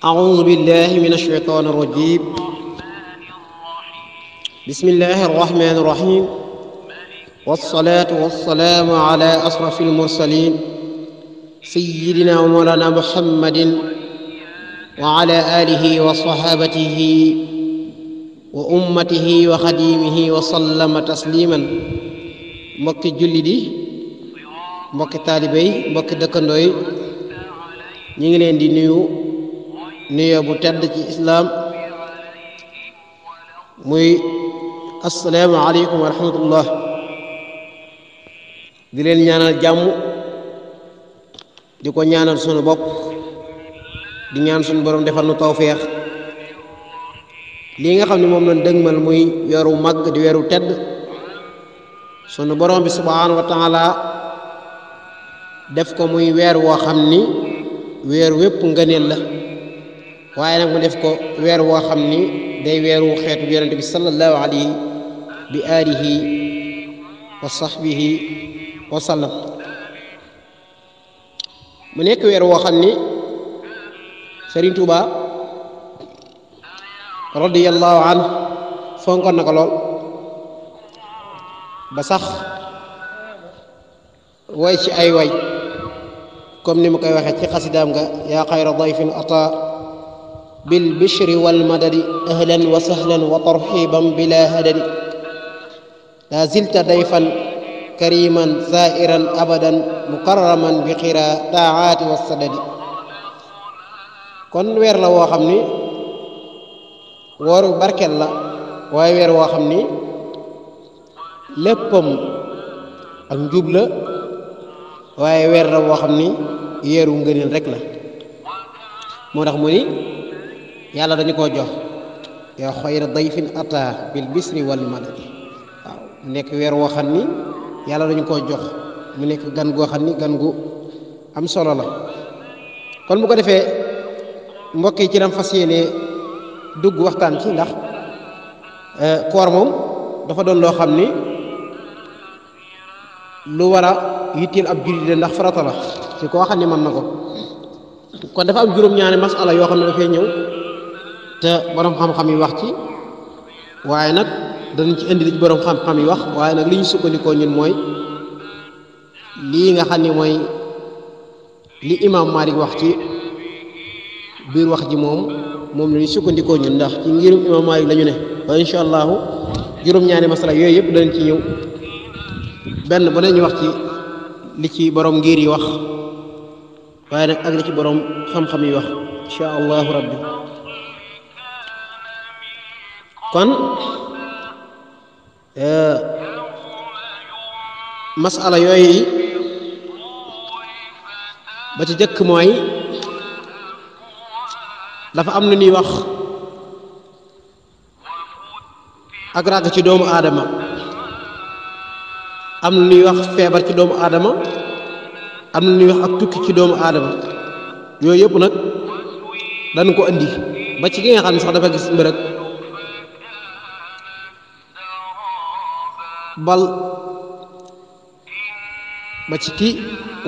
أعوذ بالله من الشيطان الرجيم بسم الله الرحمن الرحيم والصلاة والسلام على أشرف المرسلين سيدنا ومولانا محمد وعلى آله وصحابته وأمته وخديمه وسلم تسليما mbokki jullit yi mbokki taalibe yi mbokki dëkkandoo yi ñi ngi leen di nuyu nuyoo bu tedd ci islaam muy assalaamu aleykum wa rahmatullah di leen ñaanal jàmm di ko ñaanal sunu bopp di ñaan sunu borom defal nu tawfeex lii nga xam ne moom lañ dëgmal muy weeru màgg di weeru tedd sunu borom bi subhaanahu wa taala def ko muy weer woo xam ni weer wépp ngëneel la waaye nag mu def ko weer woo xam ni day weeru xeetu yonent bi sallallahu alayhi bi alihi wa sahbihi wa sallam mu nekk weer woo xam ni Sëriñ Tuuba radiyallahu anhu fonkoon na ko lool ba sax way ci ay way comme ni mu koy waxee ci xasidaam nga yaa xayra dayfin ata bil bishri wal madadi ahlan wa sahlan wa tarxiban bila hadadi la zilta dayfan kariman zairan abadan mukarraman bi xira taaati wa sadadi kon weer la woo xam ni wooru barkel la waaye weer woo xam ni léppam ak njub la waaye weer la woo xam ni yeeru ngëneel rek la moo tax mu ni yàlla dañu koo jox yaa xayra dayfin ata bil bisri wal madadi waaw mu nekk weer woo xam ni yàlla dañu koo jox mu nekk gan goo xam ni gan gu am solo la kon bu ko defee mbokk yi ci dam fas yéene dugg waxtaan ci ndax koor moom dafa doon loo xam ni lu war a yitteel ab jullit la ndax farata la ci koo xam ni mën na ko kon dafa am juróom-ñaari masala yoo xam ne dafay ñëw te borom xam-xam yi wax ci waaye nag danañ ci indi li ci borom xam-xam yi wax waaye nag li ñu sukkandikoo ñun mooy lii nga xam ni mooy li imaam Maalik wax ci biir wax ji moom la ñu sukkandikoo ñun ndax ci ngirum imaam Maalik la ñu ne waaye incha allahu juróom-ñaari masala yooyu yëpp danañ ci ñëw benn bu ne ñu wax ci li ci borom ngir yi wax waaye nag ak li ci borom xam-xam yi wax incha allahu rabbi kon masala yooyu ba ci jëkk mooy dafa am lu ñuy wax ak ràgg ci doomu aadama am lu ñuy wax feebar ci doomu aadama am lu ñuy wax ak tukki ci doomu aadama yooyu yëpp nag dañ ko indi ba ci ki nga xam ne sax dafa gis mbërëg bal ba ci ki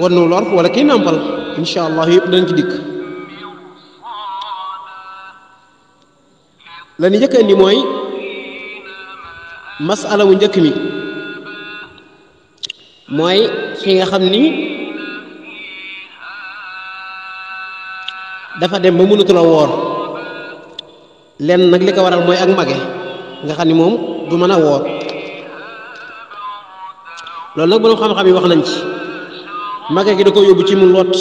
wannu lor wala kii nàmpal incha allah yëpp dañ ci dikk la ñu njëkk indi mooy masala mu njëkk mi mooy fi nga xam ni dafa dem ba mënatula woor lenn nag li ko waral mooy ak mage nga xam ni moom du mën a woor loolu nag borom xam-xam yi wax nañ ci mage gi da ko yóbbu ci mu lot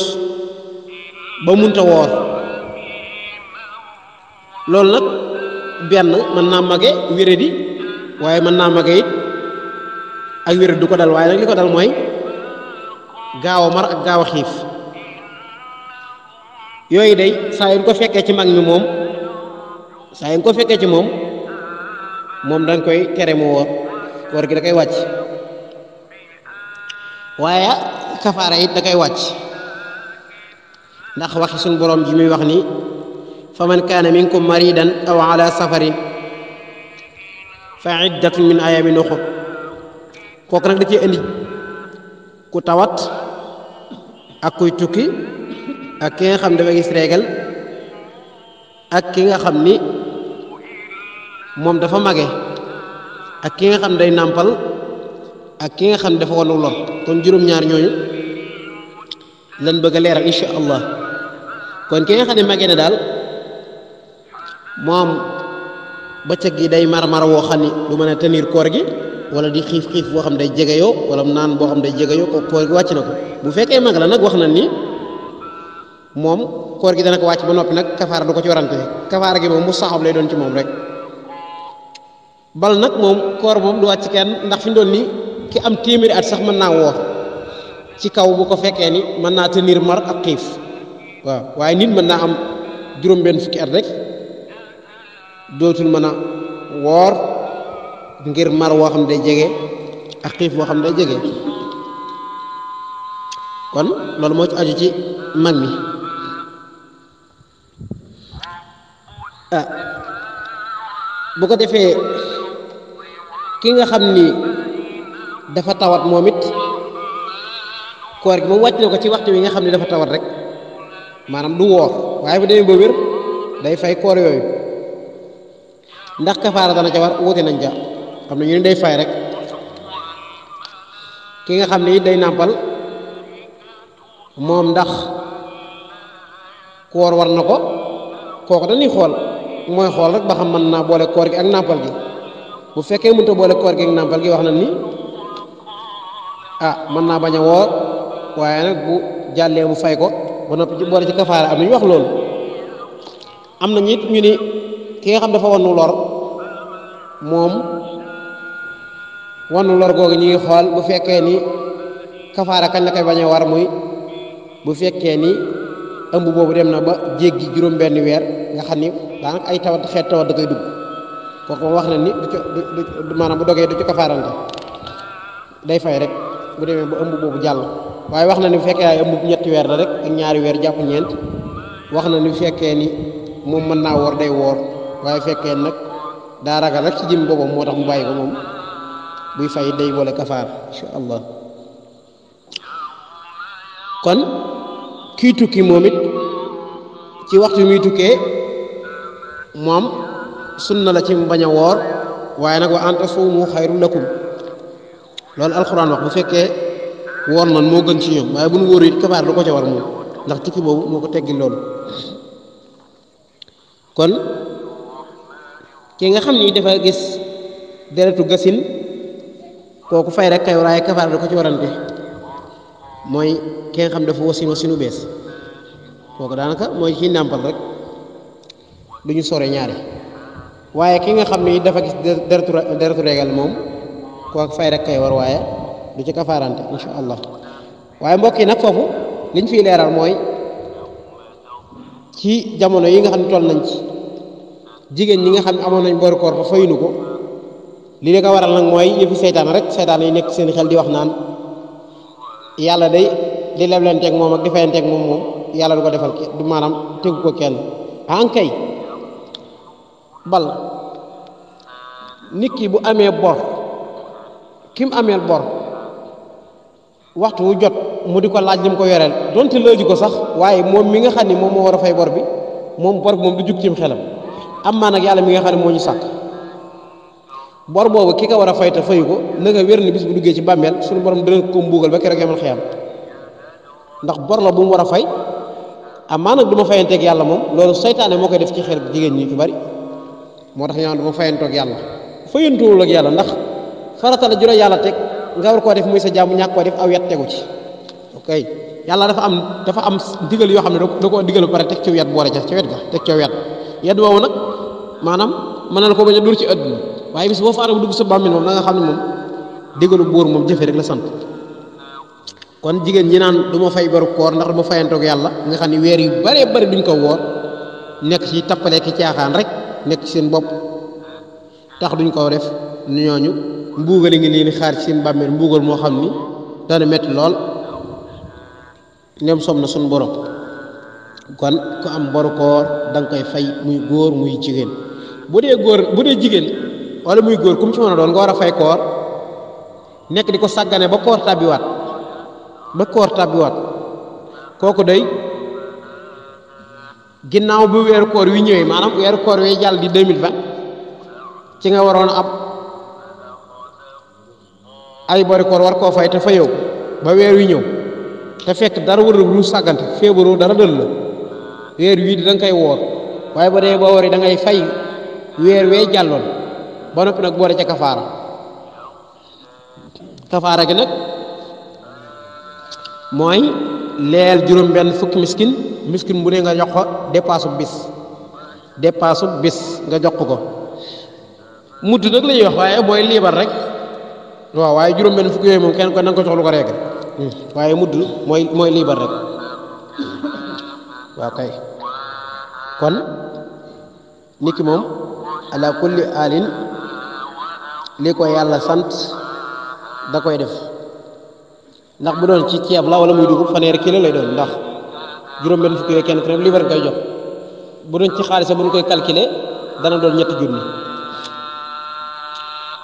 ba munta woor loolu nag benn mën naa mage wéradi waaye mën naa mage it ak wéradi du ko dal waaye nag li ko dal mooy gaaw a mar ak gaaw a xiif yooyu day saa yu ko fekkee ci mag mi moom saa yu ko fekkee ci moom dañ koy tere mu woor koor gi da koy wàcc waaye kafaara it da koy wàcc ndax waxi suñ boroom ji muy wax ni fa man kaana minkum maridan aw ala safarin fa iddatun min ayamin uxur kooku nag da cee indi ku tawat ak kuy tukki ak ki nga xam dafa gis régal ak ki nga xam ni moom dafa mage ak ki nga xam day nàmpal ak ki nga xam dafa wanu lor kon juróom-ñaar ñooñu lan bëgg a leeral insha allah kon ki nga xam ne mage ne daal moom bëccëg gi day mar-mar woo xam ni du mën a tenir koor gi wala di xiif-xiif boo xam day jegeyoo wala naan boo xam day jegeyoo ko koor gi wàcc na ko bu fekkee mag la nag wax na ni moom koor gi dana ko wàcc ba noppi nag kafaara du ko ci warante kafaara gi moom mu saxab lay doon ci moom rek bal nag moom koor moom du wàcc kenn ndax fi mu doon nii ki am téeméeri at sax mën naa woor ci kaw bu ko fekkee ni mën naa tenir mar ak xiif waaw waaye nit mën naa am juróom-benn fukki at rek dootul mën a woor ngir mar woo xam day jege ak xiif boo xam day jege kon loolu moo ci aju ci mag mi bu ko defee ki nga xam ni dafa tawat moom it koor gi moom wàcc na ko ci waxtu wi nga xam ni dafa tawat rek maanaam du woor waaye bu demee ba wér day fay koor yooyu ndax kafaara dana ca war wuute nañ ca xam ne ñu ne day fay rek ki nga xam ni day nàmpal moom ndax koor war na ko kooku dañuy xool mooy xool rek ba xam mën naa boole koor gi ak nàmpal gi bu fekkee mënut a boole koor gi ak nàmpal gi wax na ni mën naa bañ a woor waaye nag bu jàllee mu fay ko ba noppi ci boole ci kafaara am na ñu wax loolu am na ñit ñu ni ki nga xam dafa wanu lor moom wanu lor googu ñu ngi xool bu fekkee ni kafaara kañ la koy bañ a war muy bu fekkee ni ëmb boobu dem na ba jéggi juróom-benn weer nga xam ni daanaka ay tawat xeet tawat da koy dugg kooku moom wax na ni du maanaam bu dogee du ci kafaarante day fay rek bu demee ba ëmb boobu jàll waaye wax na ni bu fekkee ay ëmb ñetti weer la rek ak ñaari weer jàpp ñeent wax na ni bu fekkee ni moom mën naa woor day woor waaye fekkee nag daa ragal rek ci jëm boobam moo tax mu bàyyi ko moom buy fay day boole kafaar insha allah kon kii tukki moom it ci waxtu muy tukkee moom sunna la ci mu bañ a woor waaye nag wa an tasuumu xayrun lakum loolu alxuraan wax bu fekkee woor man moo gën ci ñoom waaye bu nu wóoru it kafaar du ko ca war moom ndax tukki boobu moo ko teggil loolu kon ki nga xam ni dafa gis deretu gasin kooku fay rek kay waaye kafaar du ko ci warante mooy ki nga xam dafa wasinu bees kooku daanaka mooy kii nàmpal rek du ñu sore ñaare waaye ki nga xam ni dafa gis deretu régal moom kooku fay rek kay war waaye du ci kafaarante insha allah waaye mbokk yi nag foofu liñ fiy leeral mooy ci jamono yi nga xam ne toll nañ ci jigéen ñi nga xam ne amoon nañ boru koor fa fayuñu ko li la ko waral nag mooy yëfi seytaan rek seytaan yi nekk seen xel di wax naan yàlla day di leblenteeg moom ak di fayanteeg moom yàlla du ko defal du maanaam tegu ko kenn kay bal nit ki bu amee bor kim ameel bor waxtu wu jot mu di ko laaj li mu ko yoreel donte lëju ko sax waaye moom mi nga xam ni moom moo war a fay bor bi moom du jug cim xelam am maa nag yàlla mi nga xam ne moo ñu sàkk bor boobu ki ko war a fay te fayu ko na nga wér ni bis bu duggee ci bàmmeel suñu borom dina ko mbuugal ba keroog yamal xiyam ndax bor la bu mu war a fay amaa nag du ma fayanteeg yàlla moom loolu seytaane moo koy def ci xel jigéen ñi ci bari moo tax ñu naan du ma fayantoog yàlla fayantuwul ak yàlla ndax farata la jura yàlla teg nga war koo def muy sa jàmm ñàkk koo def aw yat tegu ci ok yàlla dafa am digal yoo xam ne da koo digal ba pare teg ci wet boole ca wet ga teg ci wet yedd woowu nag maanaam mën na la ko bañ a dur ci àdduna waaye bis boo faara bu dugg sa bàmmeel moom da nga xam ne moom digalu buur moom jëfe rek la sant kon jigéen ñi naan du ma fay baru koor ndax du ma fayantoog yàlla nga xam ne weer yu baree bari duñ ko woor nekk ci tappalee ki caaxaan rek nekk ci seen bopp tax duñ ko def ñooñu mbuugal ngi leen xaar ci seen bàmmeel mbuugal moo xam ni dana metti lool ndem som na sun borom kon ku am boru koor da nga koy fay muy góor muy jigéen bu dee jigéen wala muy góor kum ci mën a doon nga war a fay koor nekk di ko sàggane ba koor tàbbiwaat kooku day ginnaaw bu weeru koor wi ñëwee maanaam weeru koor wi jàll di 2020 ci nga waroon ab ay bori koor war koo fay te fayoo ba weer wi ñëw te fekk dara wër lu sàggante feebaroo dara dël la weer wii di da nga koy woor waaye ba dee boo wori da ngay fay weer wee jàlloon ba noppi nag boole ca kafaara gi nag mooy leel juróom benn fukki miskin bu ne nga jox ko dépassu bis nga jox ko mudd nag la ñuy wax waaye mooy liibar rek waaw waaye juróom benn fukki yooyu moom kenn ko na nga ko jox lu ko reeg waaye mudd mooy liibar rek waaw kay kon niki moom ala kulli alin li ko yàlla sant da koy def ndax bu doon ci ceeb la wala muy dugub fanweeri kilo lay doon ndax juróom benn fukki yooyu kenn ku ne liibar nga koy jox bu doon ci xaalis bu ñu koy calculer dana doon 3 junni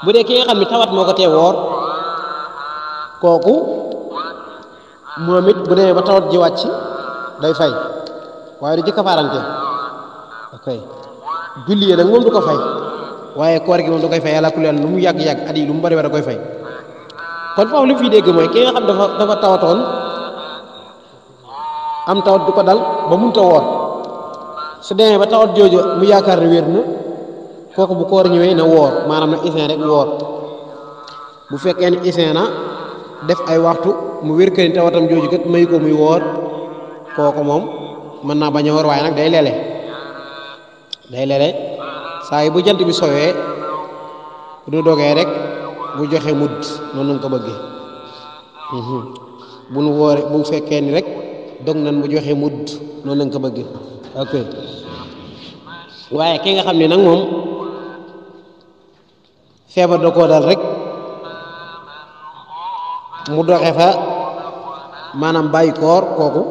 bu dee ki nga xam ne tawat moo ko tee woor kooku moom it bu demee ba tawat ji wàcc day fay waaye du ci kafaarante ok julli yi nag moom du ko fay waaye koor gi moom du koy fay yàlla ku leen lu mu yàgg-yàgg at yi lu mu bari war a koy fay kon foofu li mu fiy dégg mooy ki nga xam dafa tawatoon am tawat du ko dal ba mënut a woor su demee ba tawat jooju mu yaakaar ne wér na kooku bu koor ñëwee na woor maanaam na isin rek woor bu fekkee ne isin na def ay waxtu mu wér këni tawatam jooju kat may ko muy woor kooku moom mën naa bañ a woor waaye nag day lele saa yi bu jant bi sowee du dogee rek bu joxe mudd noonu nga ko bëggee bu nu woore bu fekkee ni rek dog nan bu joxe mudd noonu nga ko bëggee ok waaye ki nga xam ne nag moom feebar da koo dal rek mu doxe fa maanaam bàyyi koor kooku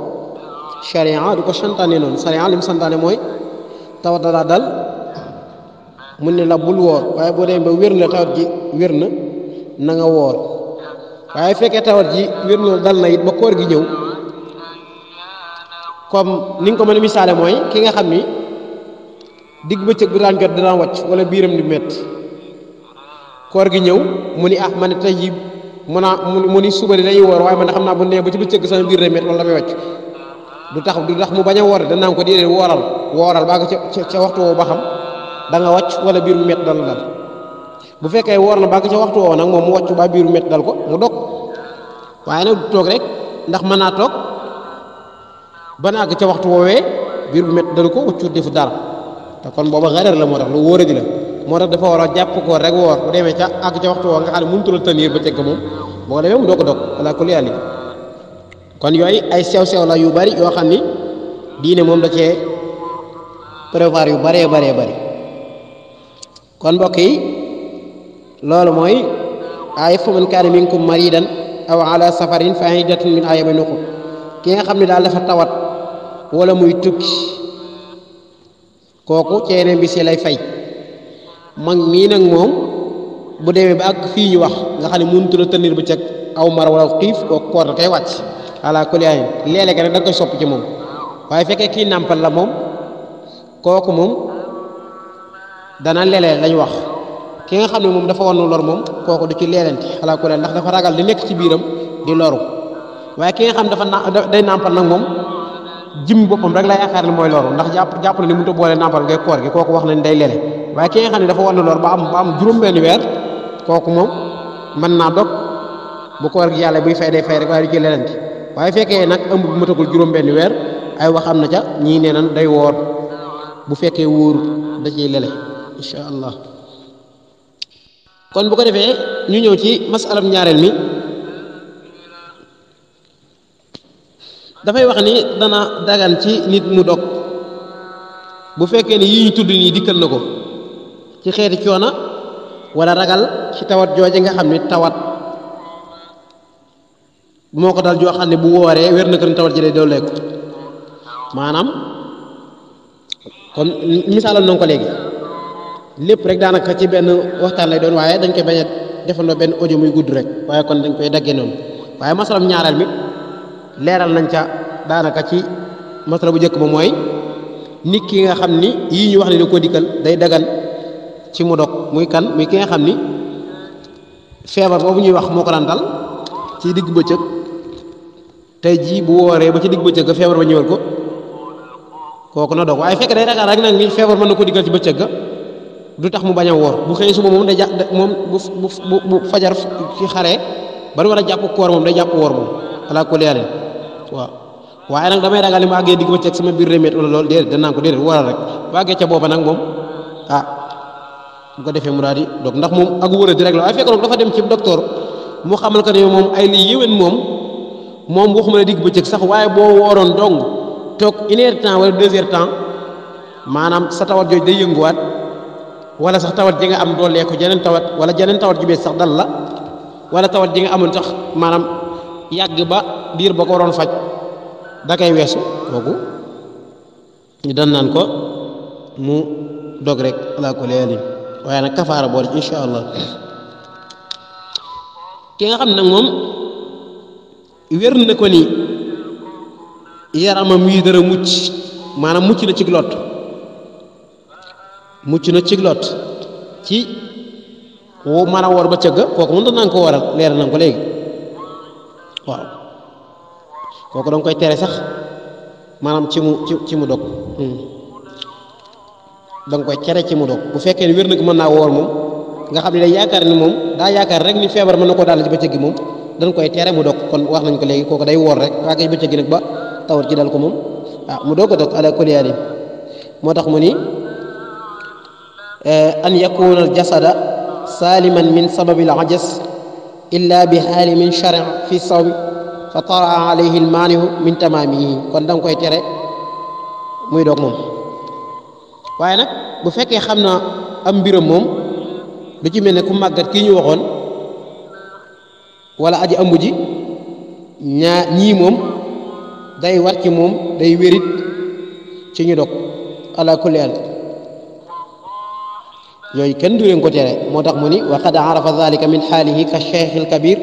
charia du ko santaane noonu charia li mu santaane mooy tawat da dal mu ne la bul woor waaye boo demee ba wér na tawat ji wér na nga woor waaye fekkee tawat ji wér na dal na it ba koor gi ñëw comme ni nga ko mën a misaale mooy ki nga xam ni digg bëccëg bu daan jot daan wàcc wala biiram di metti koor gi ñëw mu ni ma ne tey jii mu ni suba di dañuy woor waaye man xam naa bu nee ba ci bëccëg sama biir day metti wala damay wàcc du tax mu bañ a woor danaa ko déedéet wooral baa nga ca waxtu woowu ba xam da nga wàcc wala biir bu metti dal bu fekkee woor na baa nga ca waxtu woowu nag moom mu wàcc baa biir bu metti dal ko mu dog waaye nag du toog rek ndax mën naa toog ba na àgg ca waxtu woowee biir bu metti dal ko waccu defu dara te kon booba xareer la moo tax lu wóora di la moo tax dafa war a jàpp ko rek woor bu demee ca àgg ca waxtu woo nga xam ne mënutu la tenir ba teg moom boo ko defee mu doo ko dog wala ku li kon yooyu ay sew-sew la yu bari yoo xam ni diine moom da cee prévoir yu baree bari kon mbokk yi loolu mooy aaya faman kaana minkum maridan aw ala safarin fa iddatun min ayaamin ukhar ki nga xam ne daal dafa tawat wala muy tukki kooku ci yeneen bis yi lay fay mag mii nag moom bu demee ba ak fii ñu wax nga xam ne mënutu la tenir ba cëg aw mar wala xiif kooku koor da koy wàcc ala kulli ayin léeg-léeg rek da nga koy sopp ci moom waaye fekkee kii nàmpal la moom kooku moom dana lelee lañ wax ki nga xam ne moom dafa wanu lor moom kooku du ci leelante ala kulli ndax dafa ragal di nekk ci biiram di loru waaye ki nga xam dafa day nàmpal nag moom jim boppam rek la yaakaar ne mooy loru ndax jàpp na ni mënut a boole nàmpal ngay koor gi kooku wax nañ day lele waaye ki nga xam ne dafa wanu lor ba am juróom-benn weer kooku moom mën naa dog bu koor gi yàlla buy fay day fay rek waaye du ci leelante waaye fekkee nag ëmb bu matagul juróom-benn weer ay wax am na ca ñii nee nan day woor bu fekkee wóor da ciy lele incha allah kon bu ko defee ñu ñëw ci masalam ñaareel mi dafay wax ni dana dagan ci nit mu dog bu fekkee ni yii ñu tudd nii dikkal na ko ci xeeti coona wala ragal ci tawat jooje nga xam ni tawat moo ko dal joo xam ne bu wooree wér na ko ni tawat ji day dooleeku maanaam kon misaalal nañ ko léegi lépp rek daanaka ci benn waxtaan lay doon waaye dañ koy bañ a defandoo benn audio muy gudd rek waaye kon dañ koy daggee noonu waaye masalam ñaareel mi leeral nañ ca daanaka ci masala bu njëkk ba mooy nit ki nga xam ni yii ñu wax ne da ko dikkal day dagan ci mu dog muy kan muy ki nga xam ni feebar boobu ñuy wax moo ko daan dal ci digg bëccëg tey jii bu wooree ba ci digg bëccëg ga feebar ba ñëwal ko kooku na dog waaye fekk day ragal rek nag ni feebar mën na ko dikkal ci bëccëg ga du tax mu bañ a woor bu xëyee suba moom day jàpp moom bu fajar ci xaree ba war a jàpp koor moom day jàpp woor moom alaa kulli haal waaw waaye nag damay ragal ni mu àggee digg bëccëg sama biir remet wala loolu déedéet danaa ko déedéet waral rek bu àggee ca booba nag moom bu ko defee mu daal di dog ndax moom ak wóora di rek la waaye fekk nag dafa dem ci docteur mu xamal ko ne moom ay lii yéwén moom waxuma ne digg bëccëg sax waaye boo wooroon dong toog 1 heure temps wala 2 heures temps maanaam sa tawat jooju day yënguwaat wala sax tawat ji nga am doolee ko jeneen tawat wala jeneen tawat ju bees sax dal la wala tawat ji nga amoon sax maanaam yàgg ba diir ba ko waroon faj da koy weesu kooku ñu dan naan ko mu dog rek alaa kulli haal waaye nag kafaara boole insha allah ki nga xam ne nag moom wér na ko ni yaramam yi dara mucc maanaam mucc na ci lot ci mën a woor ba cëgg kooku mën na ko waral leer nañ ko léegi waaw kooku danga koy tere sax maanaam ci mu dog danga koy tere ci mu dog bu fekkee ne wér na ko mën naa woor moom nga xam ne day yaakaar ni moom daa yaakaar rek ni feebar mën na koo daal ci bëccëg gi moom dañ koy tere mu dog kon wax nañ ko léegi kooku day woor rek waa kay bëccëg gi nag ba tawat ji dal ko moom mu doog a dog ala kulli haal moo tax mu ni an yakuna al jasada saliman min sababi al ajas illa bi haali min shari' fi sawmi fa tara alayhi al manihu min tamamihi kon da nga koy tere muy dog moom waaye nag bu fekkee xam na am mbiram moom lu ci mel ne ku màggat kii ñu waxoon wala aji ëmb ji ñii moom day war ci moom day wérit ci ñu dog ala kulli haal yooyu kenn du leen ko tere moo tax mu ni wa qad arafa dhalika min xaalihi ka cheikh al kabir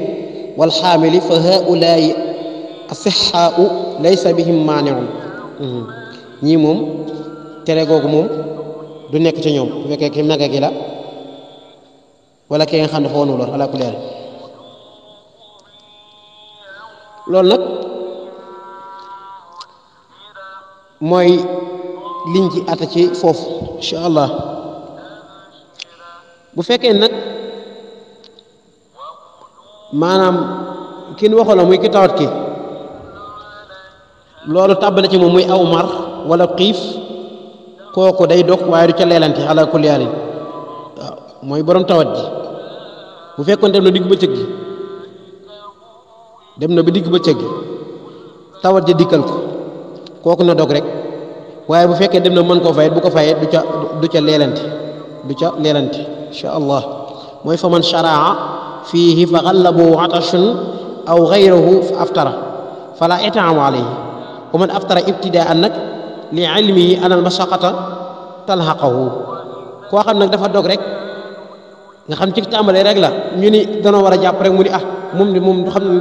wal xaamili fa haulaai asixaau laysa bihim maaniun ñii moom tere googu moom du nekk ci ñoom bu fekkee ki naka gi la wala ki nga xam dafa wonu lor ala kulli haal loolu nag mooy liñ ci ata ci foofu incha allah bu fekkee nag maanaam kin waxoon muy ki tawat ki loolu tàbbale ci moom muy aw mar wala xiif kooku day dog waaye du ca leelante ala kulli haal waaw mooy borom tawat ji bu fekkoon dem na digg bëccëg gi dem na ba digg bëccëg gi tawat ji dikkal ko kooku na dog rek waaye bu fekkee dem na mën koo fayet bu ko fayet du ca leelante insha allah mooy fa man sharaa fiihi fa ghallabu atashun aw ghayruhu fa aftara fala it'aamu alayhi wa man aftara ibtidaan nag li ilmihi an al mashaqata talhaqahu koo xam nag dafa dog rek nga xam ci tàmbalee rek la ñu ni danoo war a jàpp rek mu ni moom du xam ne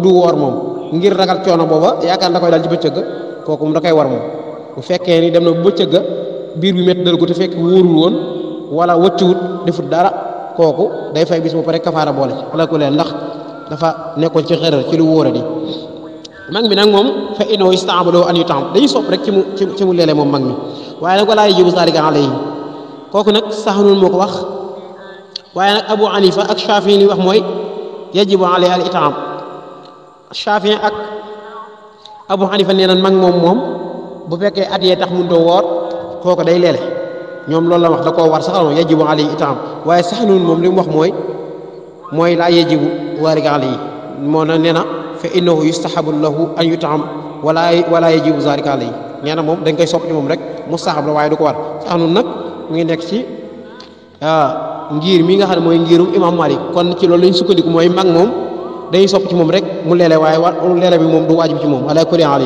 du woor moom ngir ragal coono booba yaakaar da koy daal ci bëccëg kooku moom da koy war moom bu fekkee ni dem na bu bëccëg biir bi métti dal ko te fekk wóorul woon wala wëccuwut defut dara kooku day fay bis bu pare kafaara boole ci ala kulli ndax dafa nekkoon ci xëral ci lu wóora di mag mi nag moom fa innahu yusta'malu an yutam dañuy sopp rek ci mu leele moom mag mi waaye nag walaa yajibu zalika alayhi kooku nag saxanul moo ko wax waaye nag Abu Hanifa ak Shafi'i li wax mooy yajibu alayhi al itam Shafi'i ak Abu Hanifa nee na mag moom bu fekkee at yee tax mënut a woor kooku day leele ñoom loolu la wax da koo war sax moom yajibu alayhi itam waaye saxanul moom li mu wax mooy laa yajibu zalika alayhi moo na nee na fa innahu yustahabu lahu an yutam wala yajibu zalika alayhi nee na moom dañ koy sopp ci moom rek mustahab la waaye du ko war saxanul nag mu ngi nekk ci ngir mi nga xam ne mooy ngirum imam Malik kon ci loolu lañ sukkandiku mooy mag moom day sopp ci moom rek mu leele waaye leele bi moom du waajib ci moom ala kulli haal.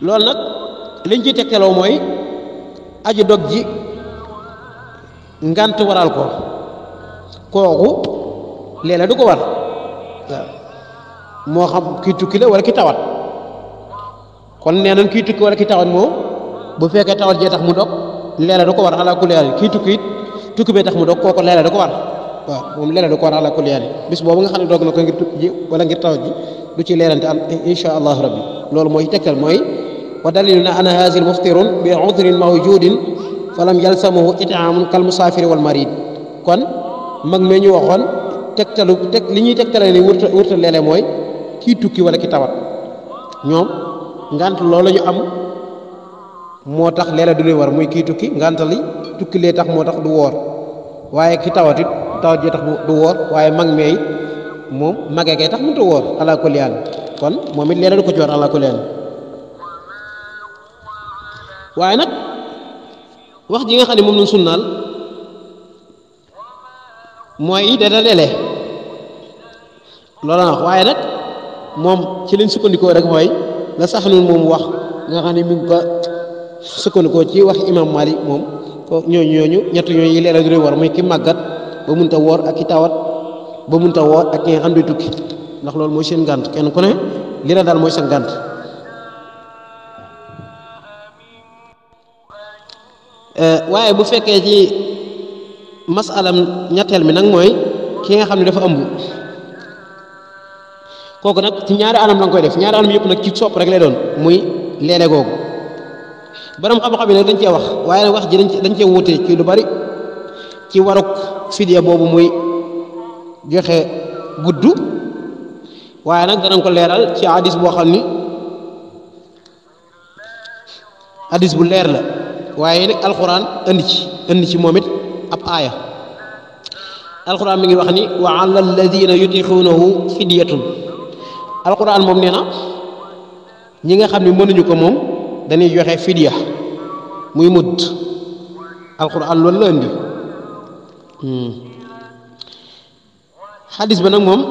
loolu nag liñ ci tegtaloo mooy aji dog ji ngant waral ko kooku leele du ko war waaw moo xam kii tukki la wala ki tawat kon nee nañ kii tukki wala ki tawat moom bu fekkee tawat jee tax mu dog leele du ko war ala kulli haal. kii tukki it tukki bee tax mu dog kooku leele du ko war waaw moom leele du ko war ala kulli haal. bis boobu nga xam ne dog na ko ngir tukki ji wala ngir tawat ji du ci leelante am insha allahu rabbi. loolu mooy tegtal mooy wa daliluna ana haazil muftirun bi udrin mawjudin falam yalsamuhu itaamun kal musaafiri wal marid. kon mag mee ñu waxoon li ñuy tegtale ni wërta leele mooy kii tukki wala ki tawat ñoom ngant loolu ñu am moo tax leele du leen war muy kii tukki ngant li tukki lee tax moo tax du woor waaye ki tawat it tawat ji tax du woor waaye mag mee it moom magee kay tax mënut a woor ala kulli haal. kon moom it leele du ko ci war ala kulli haal. waaye nag wax ji nga xam ne moom lañ sunnaal mooy dana leele loolu la wax waaye nag moom ci liñ sukkandikoo rek mooy la sax nun moom wax nga xam ne mi ngi ko sukkandikoo ci wax imam Malik moom ko ñooñu ñett ñooñu yi leele du leen war muy ki màggat ba mënut a woor ak ki tawat ba mënut a woor ak ki nga xam ne tukki ndax loolu mooy seen ngànt kenn ku ne li la daal mooy seen ngànt. waaye bu fekkee ci masalam ñetteel mi nag mooy ki nga xam ne dafa ëmb kooku nag ci ñaari anam la nga koy def ñaari anam yëpp nag ci sopp rek lay doon muy leele googu borom xam-xam yi nag dañ cee wax waaye nag wax ji dañ cee wuute ci lu bari ci waruk fidya boobu muy joxe buddu waaye nag danañ ko leeral ci hadis boo xam ni hadis bu leer la waaye nag alquran indi ci moom it ab aaya alquran mi ngi wax ni wa ala alladina yutiquunahu fidyatun. alquran moom nee na ñi nga xam ne mënuñu ko moom dañuy joxe fidya muy mudd alquran loolu la indi. xadis ba nag moom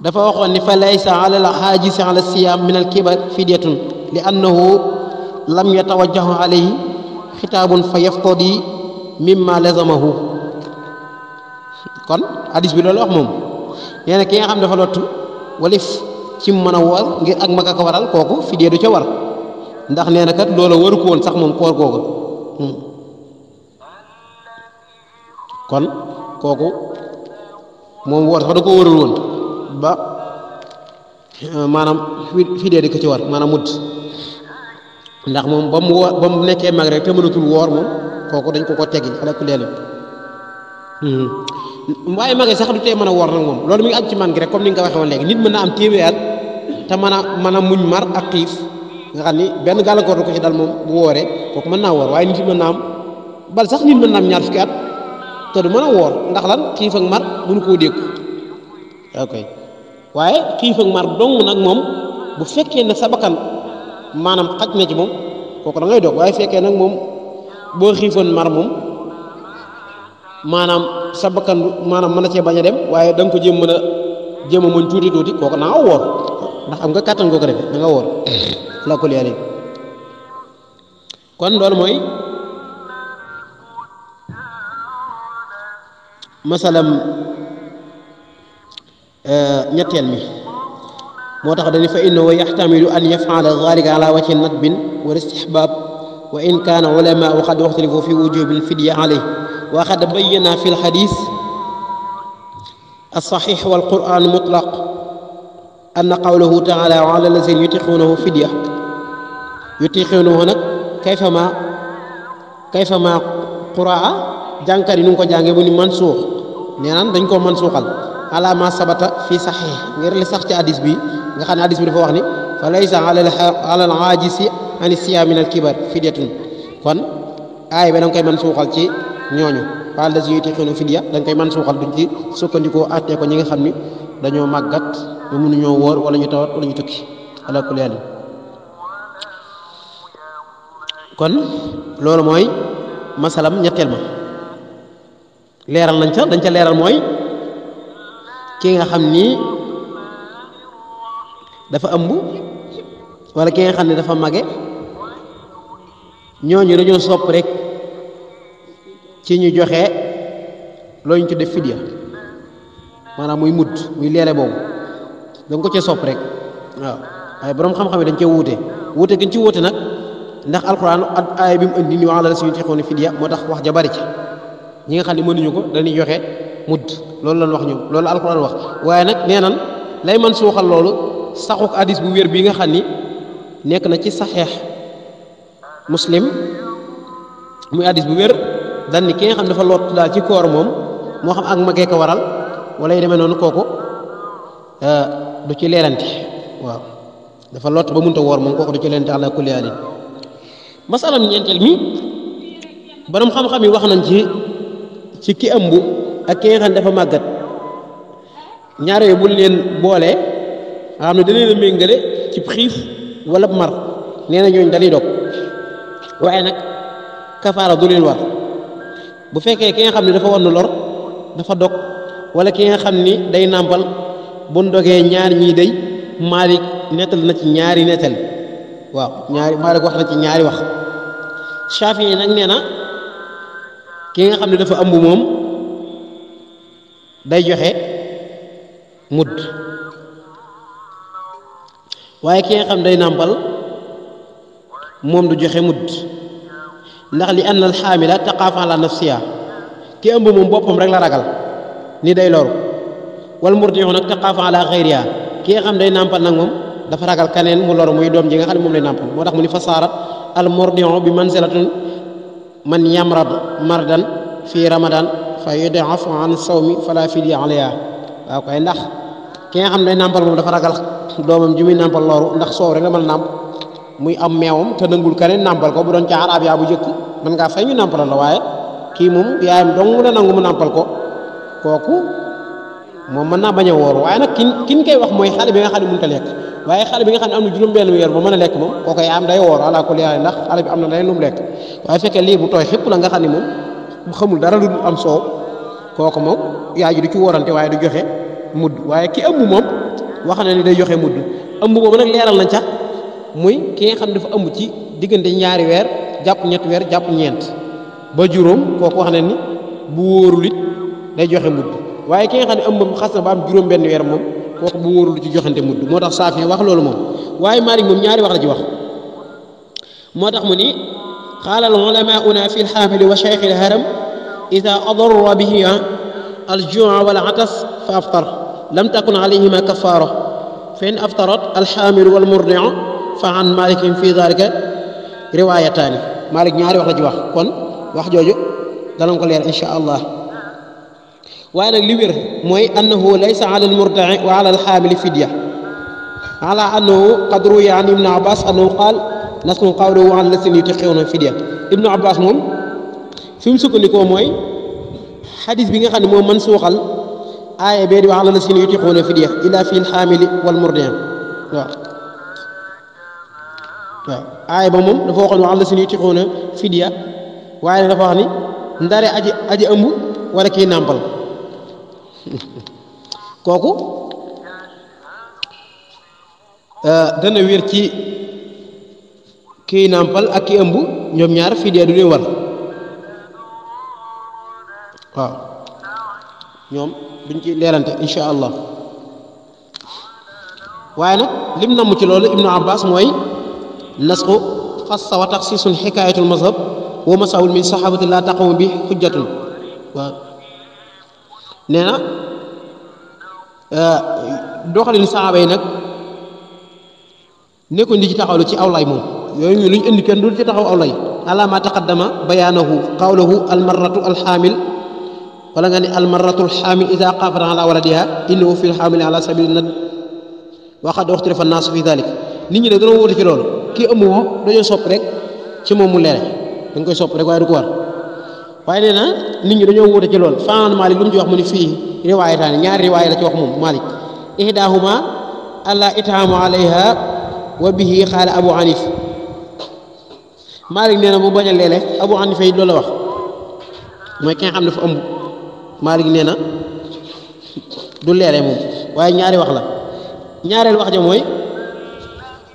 dafa waxoon ni fa laysa ala al xaajisi ala siyaam min al kibar fidyatun li annahu lam yatawajjahu alayhi xitaabun fa yaftadi mimma lazamahu. kon hadis bi loolu wax moom nee na ki nga xam dafa lottu walif ci mën a woor ngir ak mag ko waral kooku fidya du ca war ndax nee na kat loola waru ko woon sax moom koor googu kon kooku moom woor sax da ko warul woon ba maanaam fidya di ko ci war maanaam mudd ndax moom ba mu nekkee mag rek te mënatul woor moom kooku dañ ko teggi ala ku leelu waaye magee sax du tee mën a woor nag moom loolu mi ngi am ci man gi rek comme ni nga ko waxee woon léegi nit mën na am téeméeri at te mën a muñ mar ak xiif nga xam ni benn gàllankoor du ko ci dal moom bu wooree kooku mën naa woor waaye nit mën naa am bal sax nit mën naa am ñaar fukki at te du mën a woor ndax lan xiif ak mar mënu koo dékku ok waaye xiif ak mar dong nag moom bu fekkee ne sa bakkan maanaam xaj na ci moom kooku da ngay doog waaye fekkee nag moom boo xiifoon mar moom maanaam sa bakkan maanaam mën na cee bañ a dem waaye da nga ko jéem a muñ tuuti kooku na nga woor ndax am nga kàttan goo ko defee da nga woor la ko leer kon loolu mooy masalam ñetteel mi moo tax dañu fa innahu yaxtamilu an yafala dalika ala wajhi nadbin wal istihbab wa in kaana ulamaau qad ixtalifu fi wujubi lfidya alayh wa qad bayyana fi lxadis alsaxix walquran mutlaq anna qawlahu taala wa ala lazina yutiquunahu fidya yutiquunahu nag kayfama quraa jàngkat yi nu ngi ko jàngee bu ni mansuux nee naan dañ koo mansuuxal ala ma sabata fi saxix ngir li sax ci hadis bi nga xam ne hadis bi dafa wax ni fa laysa ala al aajisi an siyaam min al kibar fidyatun kon aay ba da nga koy mansuuxal ci ñooñu wa allazina yutiquunahu fidya da nga koy mansuuxal duñ ci sukkandikoo àttee ko ñi nga xam ni dañoo màggat ba mënuñoo wóor wala ñu tawat wala ñu tukki ala kulli haal kon loolu mooy masalam ñetteel ma leeral nañ ca dañ ca leeral mooy ki nga xam ni dafa ëmb wala ki nga xam ne dafa mage ñooñu dañoo sopp rek ci ñu joxe loo ñu tudde fidya maanaam muy mudd muy leele boobu danga ko cee sopp rek waaw waaye boroom xam-xam yi dañ cee wuute gën ci wuute nag ndax alxuraan ak aaya bi mu indi ni wa ala llaziina yutiiquunahu fidya moo tax wax ja bari ci ñi nga xam ne mënuñu ko dañuy joxe mudd loolu lañ wax ñoom loolu la alxuraan wax waaye nag nee nan lay man suuxal loolu saxuk hadis bu wér bii nga xam ni nekk na ci saxeex muslim muy hadis bu wér dan ni ki nga xam ne dafa lot daal ci koor moom moo xam ak magee ko waral wala yu demee noonu kooku du ci leelante waaw dafa lot ba mënta woor moom kooku du ci leelante ala kulli haalin masalam ñeenteel mi borom xam-xam yi wax nañ ci ki ëmb ak ki nga xam ne dafa màggat ñaar yooyu bul leen boole nga xam ne da leen a méngale ci xiif wala mar nee na ñooñu dañuy dog waaye nag kafaara du leen war bu fekkee ki nga xam ne dafa war na lor dafa dog wala ki nga xam ni day nàmpal bu dogee ñaar ñii day Maalik nettal na ci ñaari nettal waaw ñaari Maalik wax na ci ñaari wax Shaafi'i nag nee na ki nga xam ne dafa ëmb moom day joxe mudd waaye ki nga xam day nàmpal moom du joxe mudd ndax li anna alxaamila taqaafu ala nafsiha ki ëmb moom boppam rek la ragal ni day loru wal murdi'u nag taqaafu ala xayriha ki nga xam day nàmpal nag moom dafa ragal kaneen mu loru muy doom ji nga xam ne moom lay nàmpal moo tax mu ni fasaarat al murdi'u bi manzilatun man yamrad mardan fi ramadan fa yud'afu an sawmi fala fidya alayha waaw koy ndax ki nga xam day nàmpal moom dafa ragal doomam ji muy nàmpal loru ndax soow rek la mën a nàmp muy am meewam te nangul kaneen nàmpal ko bu doon ca arab yaa bu jëkk mën ngaa fay ñu nàmpalal la waaye kii moom yaayam dong la nangu mu nàmpal ko kooku moom mën naa bañ a woor waaye nag kin koy wax mooy xale bi nga xam ne mënut a lekk waaye xale bi nga xam ne am na juróom-benn weer ba mën a lekk moom kooku yaayam day woor ala kulli haal ndax xale bi am na leneen lu mu lekk waaye fekkee lii bu tooy xépp la nga xam ne moom bu xamul dara lu am soow kooku moom yaay ji du ci woorante waaye du joxe mudd waaye ki ëmb moom wax na ni day joxe mudd ëmb boobu nag leeral nañ ca muy ki nga xam ne dafa ëmb ci diggante ñaari weer jàpp ñetti weer jàpp ñeent ba juróom kooku wax na ni bu wóorul it day joxe mudd waaye ki nga xam ne ëmbam xas na ba am juróom benn weer moom kooku bu wóorul ci joxante mudd moo tax Saafi wax loolu moom waaye Maalik moom ñaari wax la ci wax moo tax mu ni qaala al ulamaa'una fi al-haamili wa shaykhi al-haram idaa adarra bihi al-juu'a wal 'atas fa aftar lam takun alayhima kafaara fa in aftarat al-haamilu wal murdi'u fa an Maalikin fi daalika riwaayataani Maalik ñaari wax la ci wax kon wax jooju danañ ko leer insha allah waaye nag li wér mooy annahu laysa ala al-murdi'i wa ala al-haamili fidya ala annahu qad ruwiya an ibn Abbas annahu qaala nasmu qawluhu an llaziina yutiiquunahu fidya ibnu Abbas moom fi mu sukkandikoo mooy xadis bi nga xam ne moom man suuxal aaya bee di wax ala llaziina yutiiquunahu fidya illa fi al-haamili wal murdi'i waaw aaya ba moom dafa waxoon wa ala llaziina yutiiquunahu fidya waaye dafa wax ni ndare aji ëmb wala kii nàmpal kooku dana wér ci kii nàmpal ak ki ëmb ñoom ñaar fidya du leen war waaw ñoom duñ ci leerante insha allah waaye nag lim namm ci loolu ibnu abbas mooy nasxu xassa wa taxsiisun xikaayatul mazhab wa masawul min saxaabati laa taqumu bi xujjatun waaw nee na doxalin saxaaba yi nag nekkuñ di ci taxawlu ci aw lay moom yooyu ñu luñ indi kenn du ci taxaw aw lay ala ma taqaddama bayaanahu qawluhu almarratu alxaamil wala nga ni almarratu alxaamil ida qaafat ala waladiha innahu fi lxaamili ala sabili nad waxad uxtilifa naasu fi dalik nit ñi nag dañoo wóote ci loolu kii ëmb moom dañoo sopp rek ci moom mu leere dañ koy sopp rek waaye du ko war waaye nee na nit ñi dañoo wóote ci loolu faan Maalik lu mu ci wax mu ni fii riwaayataani ñaari riwaaya la ci wax moom Maalik ihdaahuma alla itaamu alayha wa bihi xaala Abu Hanif Maalik nee na mu bañ a leele Abu Hanifa yi loolu la wax mooy ki nga xam ne dafa ëmb Maalik nee na du leele moom waaye ñaari wax la ñaareel wax ja mooy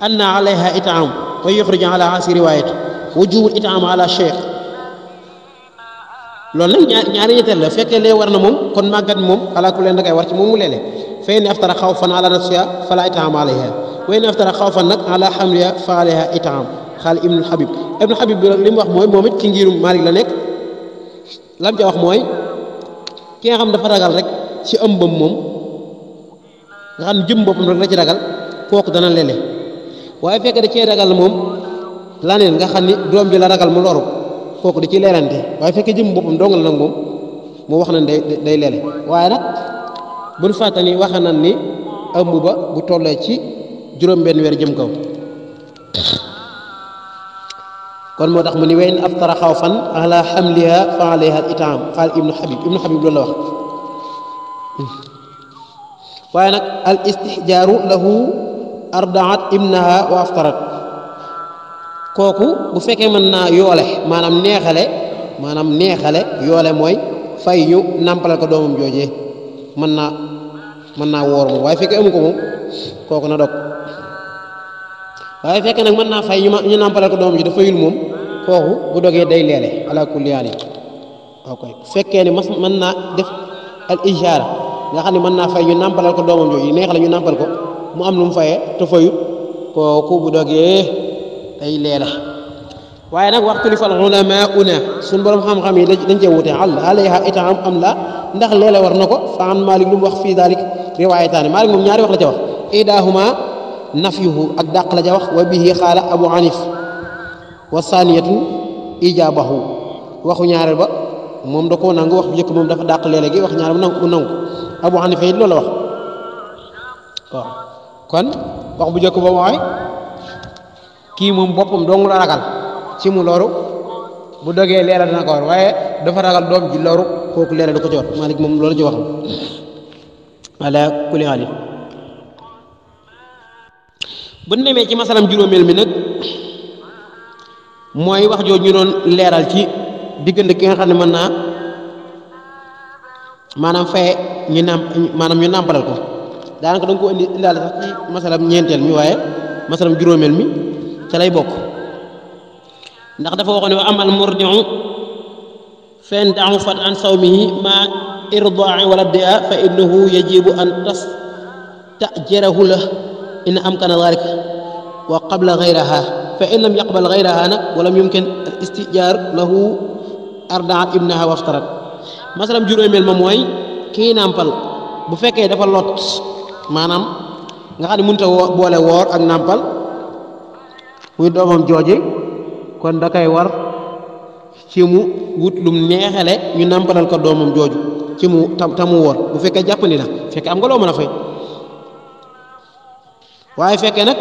anna alayha itaam wa yuxriju ala asi riwayat wujubul itaam ala cheikh loolu nag ñaari ñetteel la fekkee lee war na moom kon màggat moom ala ku leen da koy war ci moom mu leele fa in aftara xawfan ala nafsiha fala itaam alayha wa in aftara xawfan nag ala xamliha fa alayha itaam xaal ibnul Habib ibnul Habib bi li mu wax mooy moom it ci ngirum Maalik la nekk lam ca wax mooy ki nga xam dafa ragal rek ci ëmbam moom nga xam ne jëm boppam rek la ci ragal kooku dana lele waaye fekk da cee ragal moom laneen nga xam ni doom ji la ragal mu loru kooku da ciy leelante waaye fekkee jëm boppam dong la nag moom mu wax nañ day lele waaye nag buñ fàttali waxe nañ ni ëmb ba bu tollee ci juróom-benn weer jëm kaw kon moo tax mu ni wayn aftara xawfan ala xamliha fa alayha al itaam xaal ibnu Habib loolu la wax waaye nag al istixjaaru lahu ardaat ibnaha wa aftarat kooku bu fekkee mën naa yoole maanaam neexale yoole mooy fay ñu nàmpalal ko doomam joojee mën naa woor moom waaye fekkee amu ko moom kooku na dog waaye fekkee nag mën naa fay ñu nàmpalal ko doomam ji dafa yul moom kooku bu dogee day leele ala kulli haal ok fekkee ne mën naa def al ijaara nga xam ne mën naa fay ñu nàmpalal ko doomam jooju neexale ñu nàmpal ko mu am lu mu fayee te fayut kooku bu dogee day leela waaye nag waxtulifa al ulamaa'una suñ borom xam-xam yi dañ cee wute alayha itaam am la ndax leela war na ko fa an Maalik lu mu wax fii daalik riwaayataani Maalik moom ñaari wax la ca wax idaahuma nafyuhu ak dàq la ca wax wa bihi xaala Abu Hanif wa saaniyatu ijaabahu waxu ñaareel ba moom da koo nangu wax bu njëkk moom dafa dàq leele gi wax ñaareel mu nangu Abu Hanifa it loolu la wax waaw kon wax bu njëkk ba mooy kii moom boppam dong la ragal ci mu loru bu dogee leela dana ko war waaye dafa ragal doom ji loru kooku leela du ko ci war Maalik moom loolu ci wax ala kulli haal bu demee ci masalam juróomeel mi nag mooy wax jooju ñu doon leeral ci diggante ki nga xam ne mën naa maanaam faye ñu nàmpalal ko daanaka da nga ko indaale sax ci masalam ñeenteel mi waaye masalam juróomeel mi ca lay bokk ndax dafa waxoon ne wa amal murdiu fen da'ufat an sawmihi ma irda'i waladiha fa innahu yajibu an tastajirahu la in amkana dhalika wa qabla ghayriha fa in lam yaqbal ghayraha nag walam yumkin al istijar lahu ardaat ibnaha wa aftarat masalam juróomeel ma mooy kii nàmpal bu fekkee dafa lot maanaam nga xam ne mënut a boole woor ak nàmpal muy doomam jooje kon da koy war ci mu wut lum neexale ñu nàmpalal ko doomam jooju ci mu tamu woor bu fekkee jàppandi na fekkee am nga loo mën a fay waaye fekkee nag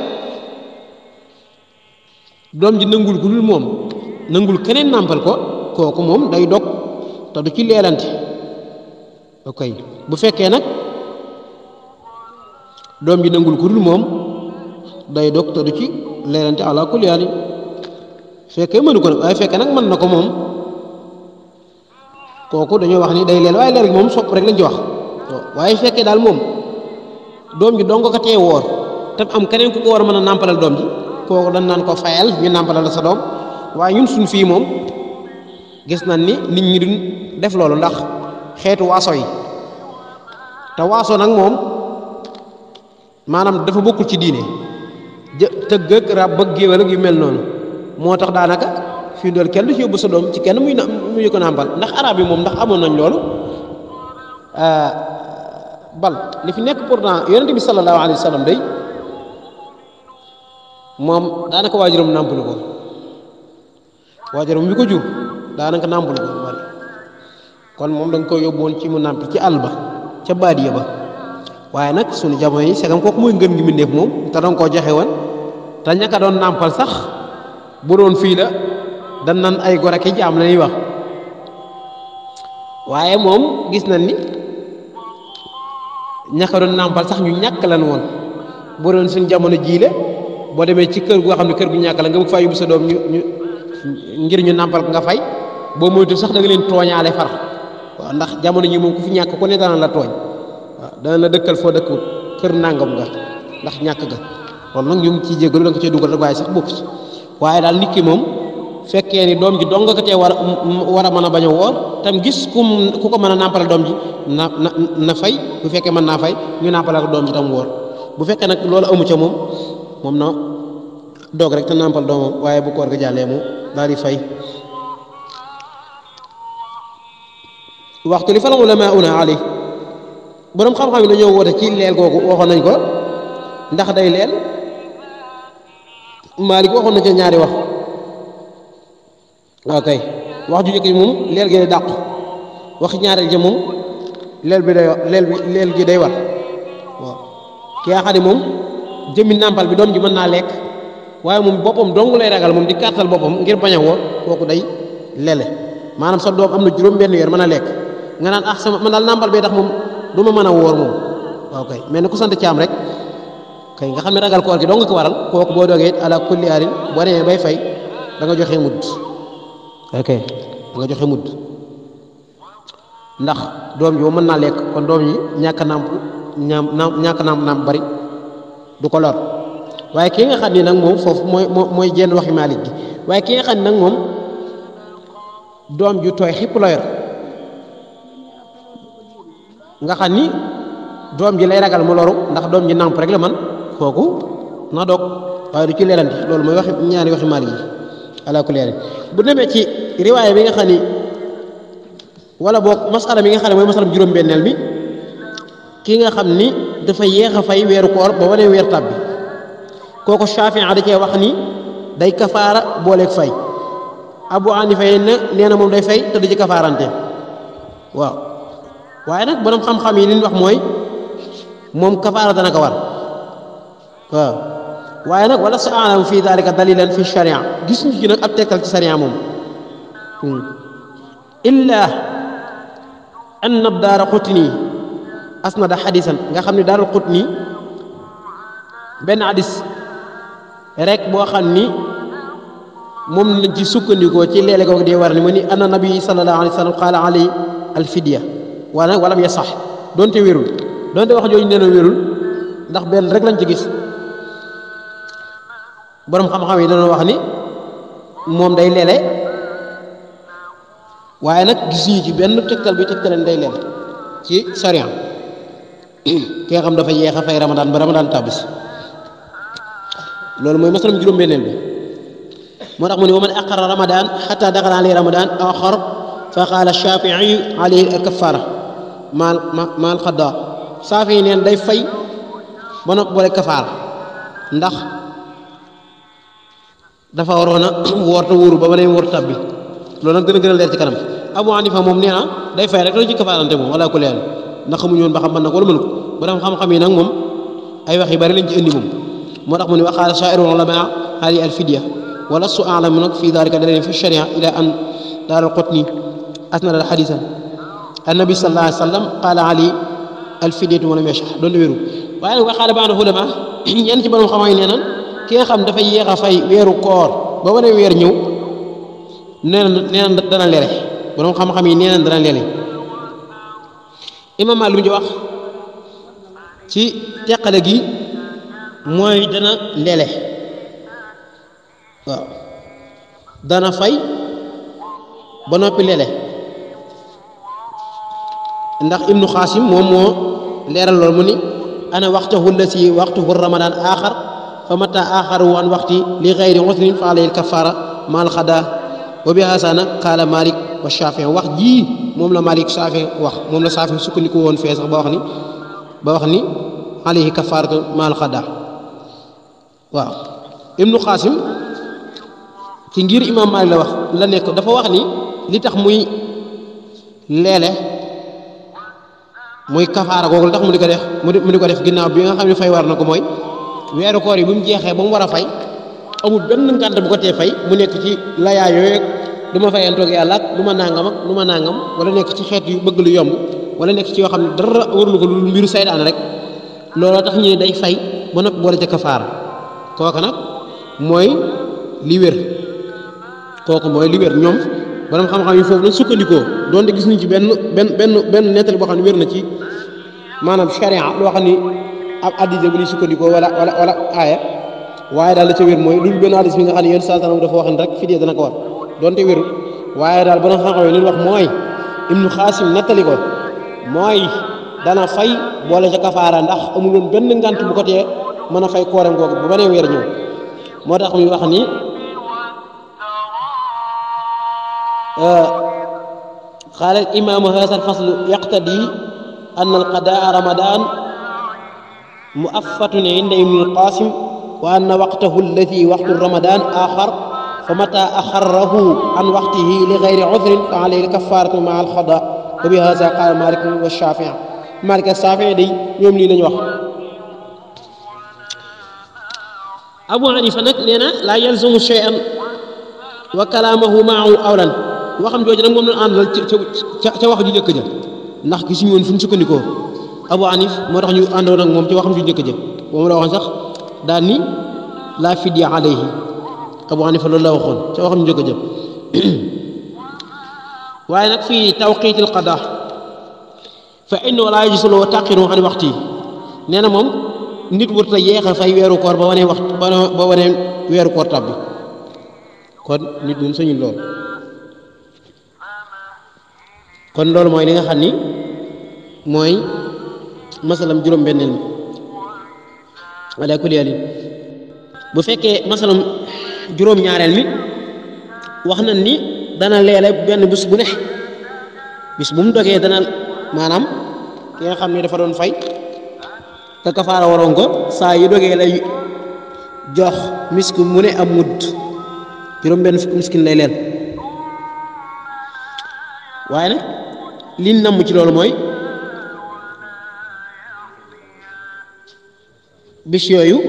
doom ji nangul ku dul moom nangul keneen nàmpal ko kooku moom day dog te du ci leelante ok bu fekkee nag doom ji nangul ku dul moom day dog te du ci leelante ala kulli haal fekkee mënu ko nag waaye fekkee nag mën na ko moom kooku dañoo wax ni day leel waaye leel gi moom sopp rek lañ ci wax waaye fekkee daal moom doom ji dong ko tee woor te am keneen ku ko war a mën a nàmpalal doom ji kooku dañ naan ko fayal ñu nàmpalal sa doom waaye ñun suñ fii moom gis nañ ni nit ñi duñ def loolu ndax xeetu waaso yi te waaso nag moom maanaam dafa bokkul ci diine tëgg ak rab bëgg géwél ak yu mel noonu moo tax daanaka fii dool kenn du ci yóbbu sa doom ci kenn muy ko nàmpal ndax arab yi moom ndax amoon nañ loolu bal li fi nekk pourtant yonent bi sallallahu alayhi wa sallam day moom daanaka waajuram nàmpalu ko waajuram bi ko jur daanaka nàmpalu ko bari kon moom da nga koy yóbbuwoon ci mu nàmpi ci àll ba ca baadiya ba waaye nag sunu jamono yi segam kooku mooy ngën gi mu nekk moom te danga koo joxe woon te ñaka doon nàmpal sax bu doon fii la dan nan ay gor ak jaam la ñuy wax waaye moom gis nañ ni ñaka doon nàmpal sax ñu ñàkk lan woon bu doon suñ jamono jiile boo demee ci kër goo xam ne kër gu ñàkk la nga bëgg faa yóbbu sa doom ñu ngir ñu nàmpal ko nga fay boo moytu sax da nga leen tooñaale far waaw ndax jamono ñi moom ku fi ñàkk ku ne dana la tooñ waaw dana la dëkkal foo dëkkut kër nàngam nga ndax ñàkk ga loolu nag ñu ngi ciy jéggalu da nga ko cee dugal rek waaye sax bokk ci waaye daal nit ki moom fekkee ni doom ji dong nga ko cee war a mën a bañ a woor tam gis ku ko mën a nàmpale doom ji na fay bu fekkee mën naa fay ñu nàmpale ko doom ji tam woor bu fekkee nag loolu amu ca moom na doog rek te nàmpal doomam waaye bu koor ga jàllee mu daal di fay waxtu li fal ulamaa'una alayhi borom xam-xam yi dañoo woote ci leel googu waxoon nañ ko ndax day leel Maalik waxoon na ca ñaari wax ok wax ju njëkk ji moom leel gi day dàq waxi ñaareel ji moom leel gi day war waaw ki nga xam ne moom jëmmi nàmpal bi doom ji mën naa lekk waaye moom boppam dong lay ragal moom di kàttal boppam ngir bañ a woor kooku day lele maanaam sa doom am na juróom benn weer mën a lekk nga naan ah sama man daal nàmpal bee tax moom du ma mën a woor moom waaw kay mel ni ku sant caam rek kay nga xam ne ragal koor gi dong nga ko waral kooku boo doogee it ala kulli alin boo demee bay fay da nga joxe mudd ok da nga joxe mudd ndax doom ji moom mën naa lekk kon doom yi ñàkk a nàmp bari du ko lor waaye ki nga xam ni nag moom foofu mooy jenn waxi Maalik gi waaye ki nga xam ni nag moom doom ju tooy xipp la yor nga xam ni doom ji lay ragal mu loru ndax doom ji nàmp rek la man kooku na doog waaye du ci leeranti loolu mooy waxi ñaari waxi Maalik yi ala kulli haal bu demee ci riwaaya bi nga xam ni wala boog masala mi nga xam ne mooy masalam juróom-benneel bi ki nga xam ni dafa yéex a fay weeru koor ba wane weer tab bi kooku Shaafi'i da cee wax ni day kafaara booleeg fay Abu Hanifa nee na moom day fay te du ci kafaarante waaw waaye nag borom xam-xam yi li ñu wax mooy moom kafaara dana ko war waaw waaye nag wala sa a'lamu fi daalika dalilan fi sharia gis ñu ci nag ab tekkal ci sharia moom illa anna Daaraqutni asnada xadisan nga xam ne Daaraqutni benn hadis rek boo xam ni moom lañ ci sukkandikoo ci leele googu dee war ni ma ni anna nabi sallallahu alayhi wa sallam qaala alayhi alfidya wala walam ya sax donte wérul donte wax jooju nee na wérul ndax benn rek lañ ci gis borom xam-xam yi dañoo wax ni moom day leele waaye nag gis ñu ci benn tegtal bi tegtaleen day leele ci sariya ki nga xam dafa yeex a fay Ramadan ba Ramadan tàbbisi loolu mooy masalam juróom-benneel bi moo tax mu ne wa man aqara Ramadan xata daxala alayhi Ramadan axar fa qaala Shaafi'i alayhi al-kaffaara maal xaddaa Shaafi'i neen day fay ba noppi boole kafaara ndax dafa waroon a woor te wóoru ba ba ne woor tabbi loolu nag gën a leer ci kanam Abu Hanifa moom nee na day fay rek dañu ci kafaarante moom wala ku leer ndax xamuñu woon ba xam mën na ko wala mënu ko borom xam-xam yi nag moom ay wax yu bari lañ ci indi moom moo tax mu ne wa qaala saa'irul ulamaa hadi al-fidya wa lastu a'lamu nag fi daalika daliilun fi sharia ila an Daaraqutni asnada al-hadiisa annabi sallallahu alayhi wa sallam qaala ali al-fidyatu wa lam yashah doon wéru waaye nag wa qaala ba'du ulamaa ñenn ci borom xam-xam yi nee na ki nga xam dafa yéex a fay weeru koor ba wane weer ñëw nee na dana lele borom xam-xam yi nee na dana lele imam Maalik lu mu ci wax ci teqale gi mooy dana lele waaw dana fay ba noppi lele ndax ibnu Xaasim moom moo leeral loolu mu ni ana waxtahu allati waxtuhu ramadan axar fa mata axaru an waxti li gayri usrin fa alayhi alkafaara maal xadaa wa bi haasana qaala Malik wa Shaafi'i wax jii moom la Malik Shaafi'i wax moom la Shaafi'i sukkandiku woon fee sax ba wax ni alayhi kafaaratu maal xadaa waaw ibnu Xaasim ci ngir imam Malik la wax la nekk dafa wax ni li tax muy leele muy kafaara googu la tax mu di ko def ginnaaw bi nga xam ne fay war na ko mooy weeru koor yi bu mu jeexee ba mu war a fay amul benn ngànt bu ko tee fay mu nekk ci layaa yooyu du ma fayantoog yàlla ak du ma nangam ak du ma nangam wala nekk ci xeet yu bëgg lu yomb wala nekk ci yoo xam ne dara warul ko lu mbiru saytaan rek looloo tax ñu ne day fay ba noppi boole ca kafaara kooku nag mooy li wér kooku mooy li wér ñoom borom xam-xam yi foofu lañ sukkandikoo doonte gis nañ ci benn nettali boo xam ne wér na ci maanaam sharia loo xam ni ab addise bu ñuy sukkandikoo wala aaya waaye daal la ca wér mooy lu benn addis bi nga xam ne yéen sallam dafa waxan rek fidee dana ko war doonte wérul waaye daal borom xam-xam yi li ñu wax mooy ibnu xaasim nettali ko mooy dana fay boole ca kafaara ndax amul woon benn ngant bu ko tee mën a fay kooram googu bu beneen weer ñëw moo tax muy wax ni qaala al imaamu haadha al faslu yaqtadi anna al qadaa ramadan muaffatun inda ibn al qasim wa anna waqtahu allati waqtu ramadan axar fa mata axarrahu an waqtihi li gayri udrin fa alayhi kafaratu maa al xada wa bi haadha qaala malik wa shafii malik ak shafii day ñoom lii lañu wax abu hanifa nag nee na laa yalzamu shay'an wa kalaamahu maahu awlan waxam jooju nag moom la àndal ca wax ju njëkk ja ndax gisuñu woon fu ñu sukkandikoo abu hanif moo tax ñu àndoon ak moom ci waxam ju njëkk ja moom la waxoon sax daal ni laa fidya alayhi abu hanifa loolu la waxoon ca waxam ju njëkk ja waaye nag fii tawqiitil qadaa fa innahu laa yajuuzu lahu taxiiru an waxti nee na moom nit warut a yeex a fay weeru koor ba wane waxtu ba wane weeru koor tab bi kon nit moom sañul lool kon loolu mooy li nga xam ni mooy masalam juróom-benneel mi ala kulli haal bu fekkee masalam juróom-ñaareel mi wax nañ ni dana leele benn bis bu ne bis bu mu dogee dana maanaam ki nga xam ni dafa doon fay te kafaara waroon ko saa yu dogee lay jox miskin mu ne am mudd juróom-benn fukki miskin lay leen waaye nag liñ namm ci loolu mooy bis yooyu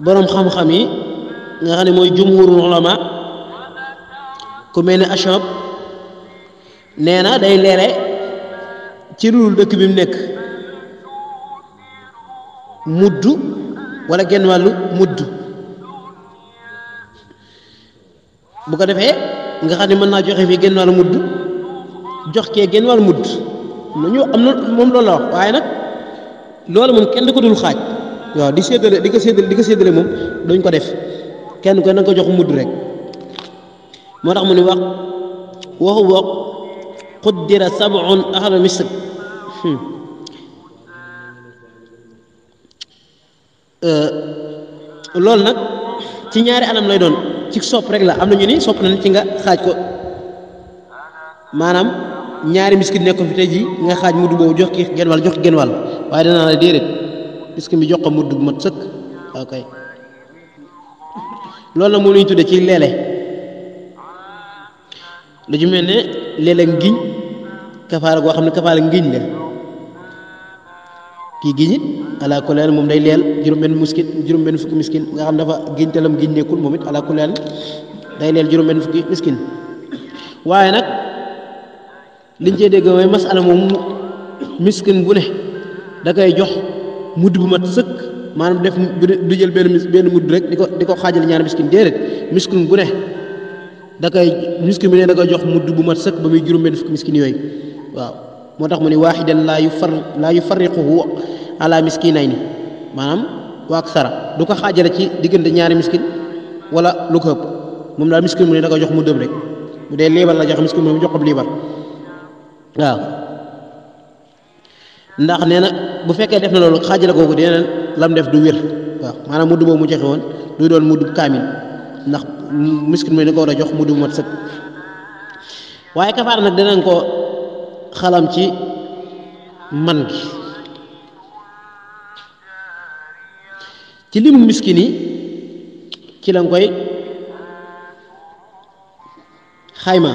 boroom xam-xam yi nga xam ne mooy jumhurul ulama ku mel ne Ashab nee na day leere ci lu dëkk bi mu nekk mudd wala genn wàllu mudd bu ko defee nga xam ne mën naa joxe fii genn wàllu mudd jox kee genn wàllu mudd am na moom loolu la wax waaye nag loolu moom kenn du ko dul xaaj waaw di ko séddale moom duñ ko def kenn ko na nga ko jox mudd rek moo tax mu ne wax waxu wax quddira sab'un ahla misr loolu nag ci ñaari anam lay doon ci sopp rek la am na ñu ni sopp nañ ci nga xaaj ko maanaam ñaari miskin nekk ko fi tey ji nga xaaj mudd boobu jox ki genn wàll jox ki genn wàll waaye danaa la déedéet miskin bi jox ko mudd bu mat sëkk ok loolu nag moom la ñu tuddee ci leele lu ju mel ne leele ngiñ kafaara goo xam ne kafaara ngiñ la kii giñ it ala kulli haal moom day leel juróom-benn fukki miskin nga xam dafa giñ te lam giñ nekkul moom it ala kulli haal day leel juróom-benn fukki miskin waaye nag liñ cee dégg mooy masala moom miskin bu ne da koy jox mudd bu mat sëkk maanaam def du jël benn mudd rek di ko xaajal ñaari miskin déedéet miskin bu ne miskin bi ne da koy jox mudd bu mat sëkk ba muy juróom-benn fukki miskin yooyu waaw moo tax mu ne waaxidan laa yufarriquhu ala miskinayni maanaam waak sara du ko xaajale ci diggante ñaari miskin wala lu ko ëpp moom daal miskin mu ne da koy jox muddam rek bu dee liibar la jox miskin mu jox ko liibar waaw ndax nee na bu fekkee def na loolu xaajale googu dee na lam def du wér waaw maanaam mudd boobu mu joxe woon du doon mudd kaamil ndax miskin mu ne da ko war a jox mudd bu mat sëkk waaye kafaar nag dinañ ko xalam ci man gi ci limu miskin yi ci lañ koy xayma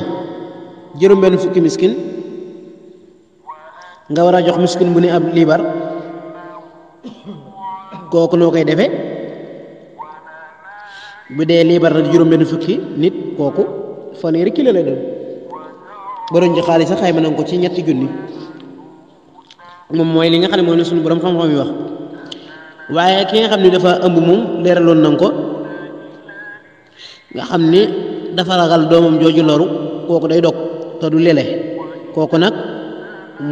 juróom-benn fukki miskin nga war a jox miskin bu ne ab liibar kooku noo koy defee bu dee liibar nag juróom-benn fukki nit kooku fanweeri kilo lay doon boroom ci xaalis sax xayma nañ ko ci ñetti junni moom mooy li nga xam ne mooy ne suñu borom xam-xam yi wax waaye ki nga xam ne dafa ëmb moom leeraloon nañ ko nga xam ne dafa ragal doomam jooju loru kooku day dog te du lele kooku nag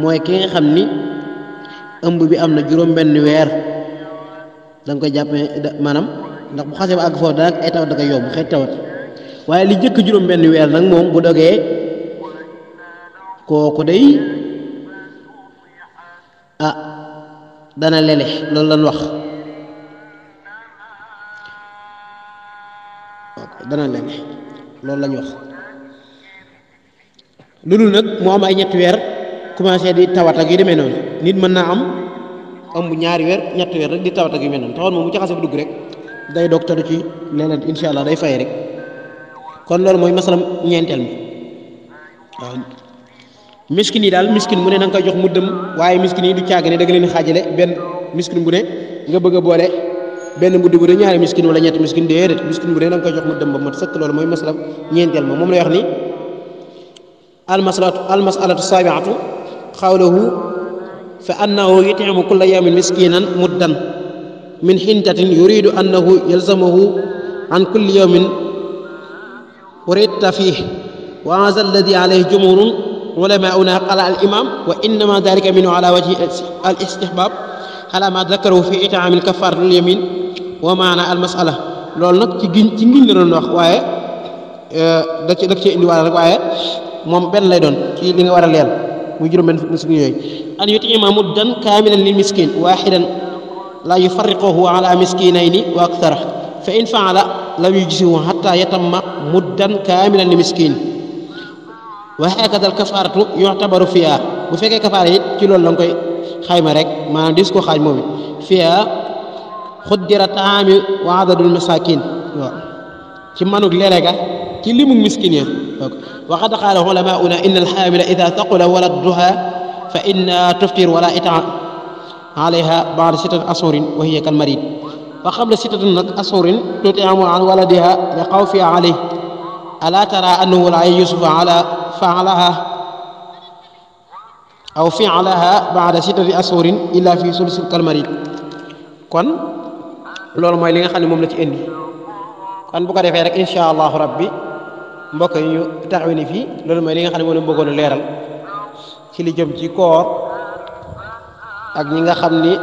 mooy ki nga xam ni ëmb bi am na juróom-benn weer da nga koy jàppee maanaam ndax bu xasee ba àgg foofu daanaka ay tawat da koy yomb xeet tawat waaye li jëkk juróom-benn weer nag moom bu dogee kooku day dana lele loolu lañ wax dana lele loolu lañ wax loolu nag moo am ay ñetti weer commencé di tawat ak yu demee noonu nit mën naa am ëmb ñaari weer ñetti weer rek di tawat ak yu mel noonu tawat moom bu ci xasee bu dugg rek day dog te du ci leneen insha allah day fay rek kon loolu mooy masalam ñeenteel mi waaw miskin yi daal miskin mu ne na nga koy jox muddam waaye miskin yi du caag ne da nga leen xaajale benn miskin bu ne nga bëgg a boole benn mudd bu ne ñaari miskin wala ñetti miskin déedéet miskin bu ne da nga koy jox muddam ba mat sëkk loolu mooy masalam ñeenteel ma moom lay wax ni almasalatu saabiatu xawluhu fa annahu yutimu kulla yawmin miskinan muddan min xintatin yuridu annahu yalzamahu an kulli yawmin uridta fiih wa hadha alladi alayhi jumhurun ulamauna qala al imam wa innama dalika minhu ala wajhi al istihbab ala ma dakarahu fi itaamil kafaratul yamin wa maana al masala loolu nag ci ngiñ la doon wax waaye da ci indi waale rek waaye moom benn lay doon ci li nga war a leel muy juróom benn miskin yooyu an yutima muddan kaamilan lil miskin waxidan la yufarriquhu ala miskinayni wa akthara fa in faala lam yujzihu hatta yatamma muddan kaamilan li miskin wa hakada al kafaratu yu'tabaru fiha bu fekkee kafaara it ci loolu la nga koy xayma rek maanaam dis ko xaaj moom it fiha xuddira taami wa adadul masakin waaw ci manug lere ga ci limug miskin ya wa qad qaala ulamauna inna al xaamila ida taqula waladduha fa inna tuftir wala ita alayha ba'da sittati ashhurin wa hiya kal marid wa qabla sittati ashhurin tuti'amu an waladiha li xawfi alayhi ala tara annahu la yusufa ala فعلها أو فعلها بعد 6 أشهر إلا في ثلث كالمريض kon loolu mooy li nga xam ne moom la ci indi kon bu ko defee rek insha allahu rabbi mbokk yi ñu taxawe ni fii loolu mooy li nga xam ne moom la bëggoon a leeral ci li jëm ci koor ak ñi nga xam ni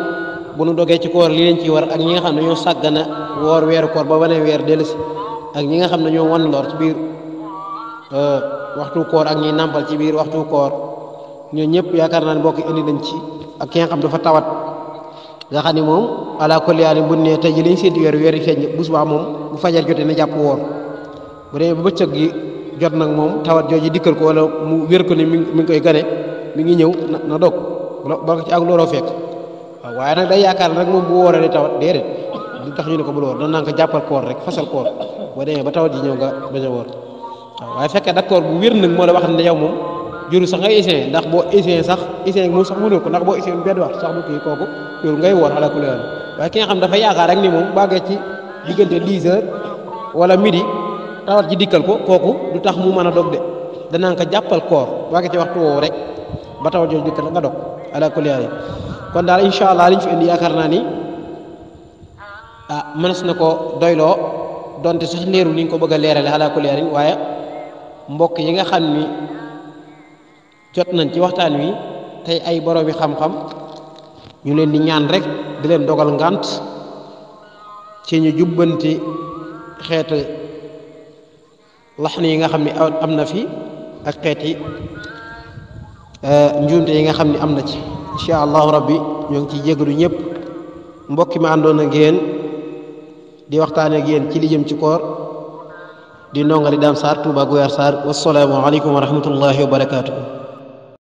bu nu dogee ci koor li leen ci war ak ñi nga xam ne ñoo sàggana woor weeru koor ba wanee weer dellusi ak ñi nga xam ne ñoo wan lor ci biir waxtu koor ak ñi nàmpal ci biir waxtu koor ñoo ñëpp yaakaar naa ne mbokk indi nañ ci ak ki nga xam dafa tawat nga xam ni moom ala kulli haal bu ne tey ji lañ seeti weer yi feeñ bu subaa moom bu fajar jotee na jàpp woor bu demee ba bëccëg gi jot nag moom tawat jooju dikkal ko wala mu wér ko ni mi ngi koy gane mi ngi ñëw na dog ba ci ak looloo fekk waaw waaye nag day yaakaar nag moom bu wooree tawat déedéet du tax ñu ne ko bul woor danaa ko jàppal koor rek fasal koor boo demee ba tawat ji ñëw nga bañ a woor waaw waaye fekkee d'accord bu wér nag moo la wax ne yow moom juru sax ngay essayé ndax boo essayé sax essayé moom sax mënoo ko ndax boo essayé benn wax sax bu kii kooku yow ngay woor ala kulli haal waaye ki nga xam dafa yaakaar rek ni moom bàggee ci diggante 10 heures wala midi tawat ji dikkal ko kooku du tax mu mën a dog de danaa ko jàppal koor bàggee ci waxtu woowu rek ba tawat jooju dikkal nga dog ala kulli haal kon daal incha allah liñ fi indi yaakaar naa ni mënees na ko doyloo donte sax leerul ni ñu ko bëgg a leerale ala kulli haal waaye mbokk yi nga xam ni jot nañ ci waxtaan wi tey ay borom yi xam-xam ñu leen di ñaan rek di leen dogal ngant ci ñu jubbanti xeeti laxni yi nga xam ne am na fi ak xeeti njuumte yi nga xam ne am na ci incha allahu rabbi ñoo ngi ciy jégalu ñëpp mbokki ma àndoon ak yéen di waxtaan ak yéen ci li jëm ci koor di ndongali Dame Sarr Touba Gouye Sarr wassalaamu aleykum wa rahmatullahi wa barakaatuhu